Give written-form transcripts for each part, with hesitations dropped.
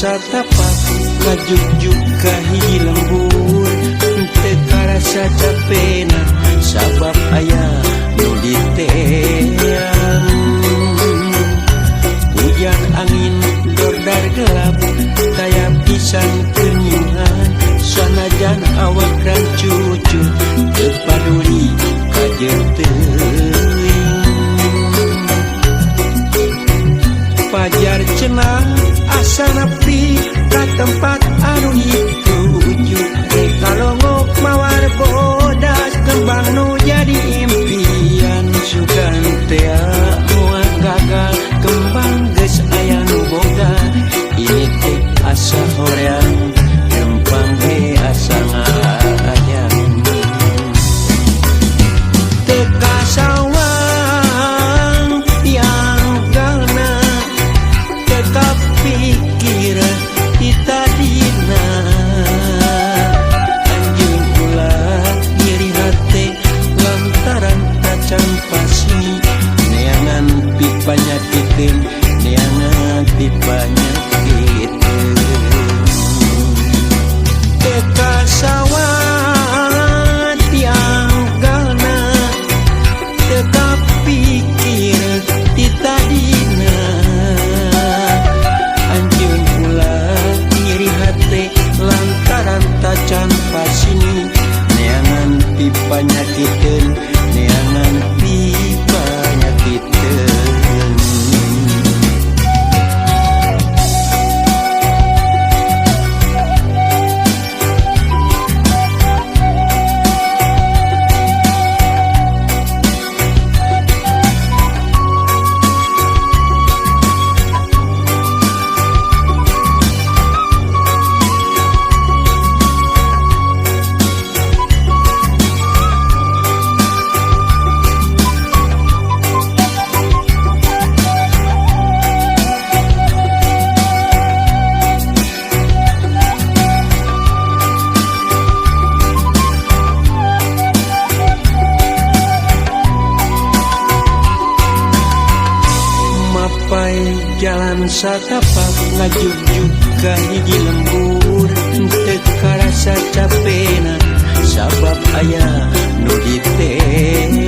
Satapak ngajugjug ka hiji lembur, teu karasa capena sabab aya nu diteang. Hujan angin dordar gelap, taya pisan kenyuhan, sanajan awak rancucut teu paduli kajeun teuing. Pajar cenah asa nepi ka tempat anu dituju, rek kalongok mawar bodas kembang nu jadi impian. Sugan tea moal gagal, kembang geus aya nu boga, ini teh asa hoream, rempang ge asa ngayang. Teu kasawang tianggalna, tetap pikir ti tadina. Anjeun ulah nyeri hate lantaran tacan pasti, neangan pipanyakiteun, neangan pipanyakiteun. Teu kasawang tianggalna, tetap pikir ti tadina. Anjeun ulah nyeri hate lantaran tacan pasini, neangan pipanyakiteun, neangan pipanyakiteun. Mapai jalan satapak ngajugjug ka hiji lembur, teu karasa capena sabab aya nu diteang.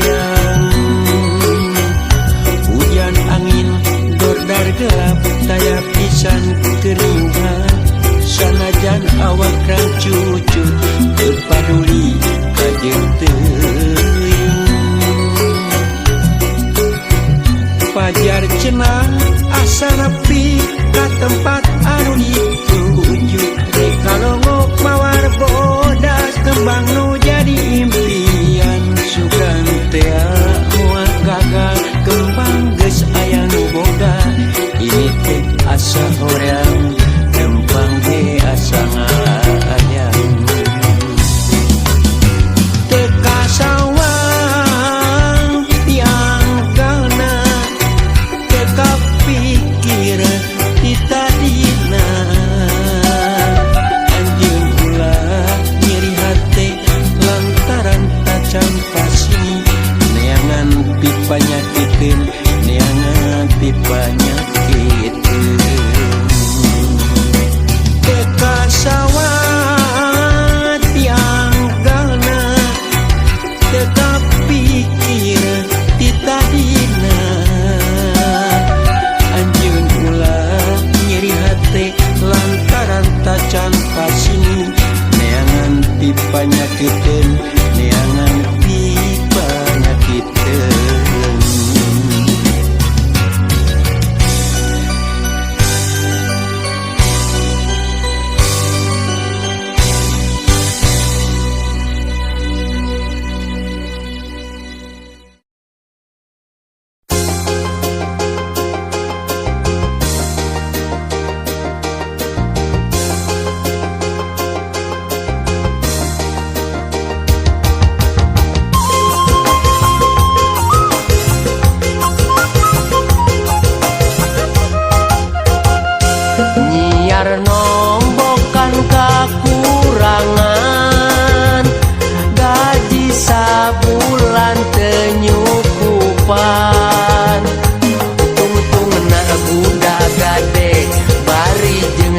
Hujan angin dordar gelap, taya pisan keriuhan, sanajan awak rancucut teu paduli kajeun teuing. Pajar cenah asa nepi ka tempat anu dituju, rek kalongok mawar bodas kembang nu jadi impian. Sugan tea moal gagal, kembang geus aya nu boga, ini teh asa hoream, rempang ge asa ngayang. Teu kasawang tianggalna, tetap pikir ti tadina. Anjeun ulah nyeri hate lantaran tacan pasti, neangan pipanyakiteun, neangan pipanyakiteun. Teu kasawang tianggalna, tetap pikir ti tadina. Anjeun ulah nyeri hate lantaran tacan pasini, neangan pipanyakiteun, neangan pipanyakiteun. Nyiar nombokan kakurangan, gaji sabulan teu nyukupan. Tungtung na budak gade bari jeung.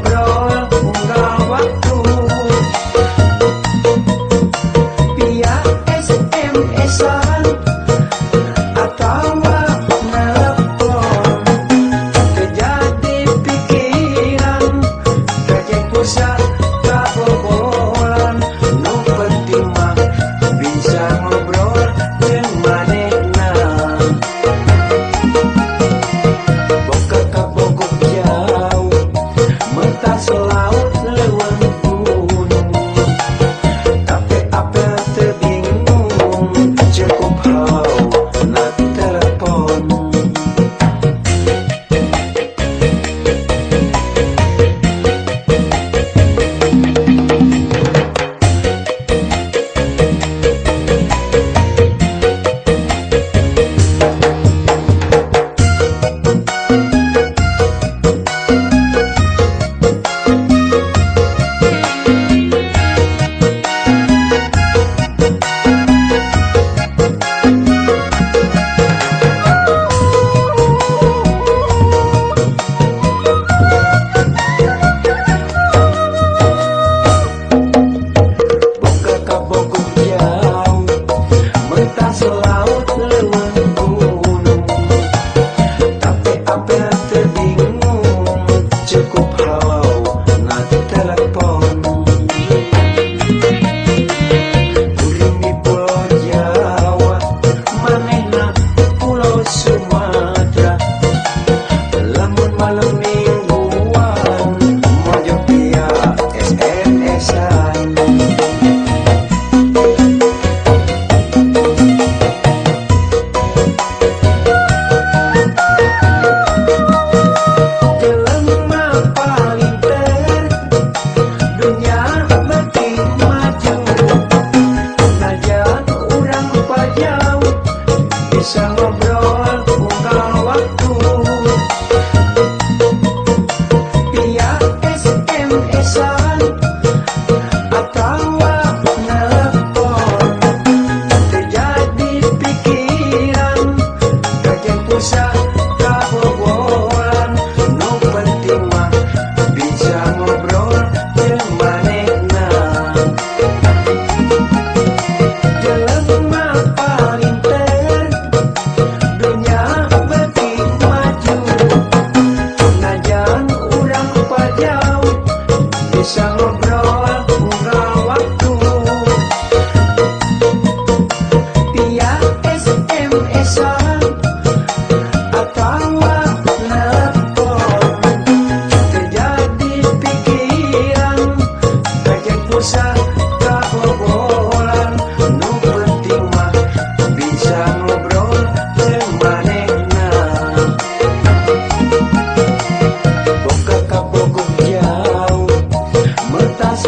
Ngobrol unggal waktu via SMS-an atawa nelpon. Teu jadi pikiran, kajeun pulsa kabobolan. Nu penting mah bisa ngobrol jeung manehna. Boga kabogoh jauh mentas laut leuweung gunung, tapi apel teu bingung, cukup halau na telepon. Boga kabogoh jauh mentas laut leuweung gunung, tapi apel teu bingung, cukup halau na telepon. Kuring di Pulau Jawa, manehna Pulau Sumatera. Lamun malam mingguan mojok via SMS-an. Jelema palinter, dunya makin maju. Najan urang pajauh bisa ngobrol unggal waktu via SMS-an atawa nelpon. Teu jadi pikiran, kajeun pulsa kabobolan. Nu penting mah bisa ngobrol jeung manehna. Jelema palinter, dunya beuki maju. Najan urang pajauh bisa ngobrol unggal waktu via SMS-an atawa nelpon. Teu jadi pikiran, kajeun pulsa kabobolan. Nu penting mah bisa ngobrol jeung manehna. Boga kabogoh jauh mentas